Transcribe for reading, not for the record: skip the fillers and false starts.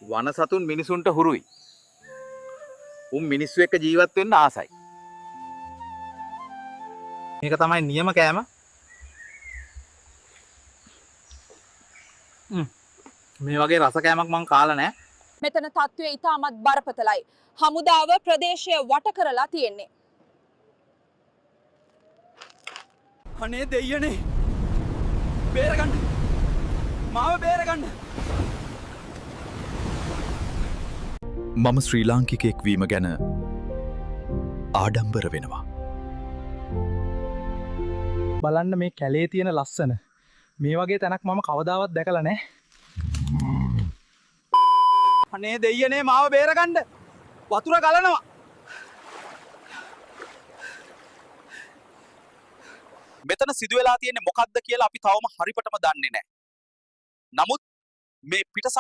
වන සතුන් මිනිසුන්ට හුරුයි. උන් මිනිස්සු එක්ක ජීවත් වෙන්න ආසයි. මේක තමයි නියම කෑම. මේ වගේ රස කෑමක් මං කාලා නෑ. මෙතන තත්ත්වය ඉතාමත් බරපතලයි. හමුදාව ප්‍රදේශය වට කරලා තියෙන්නේ. අනේ දෙයියනේ, බේරගන්න මාව, බේරගන්න. මම ශ්‍රී ලාංකිකයෙක් වීම ගැන ආඩම්බර වෙනවා. බලන්න මේ කැලේ තියෙන ලස්සන. මේ වගේ තැනක් මම කවදාවත් දැකලා නෑ. අනේ දෙයියනේ, මාව බේරගන්න, වතුර ගලනවා. මෙතන සිදුවෙලා තියෙන්නේ මොකක්ද කියලා අපි තවම හරිපටම දන්නේ නැහැ. නමුත් මේ පිටස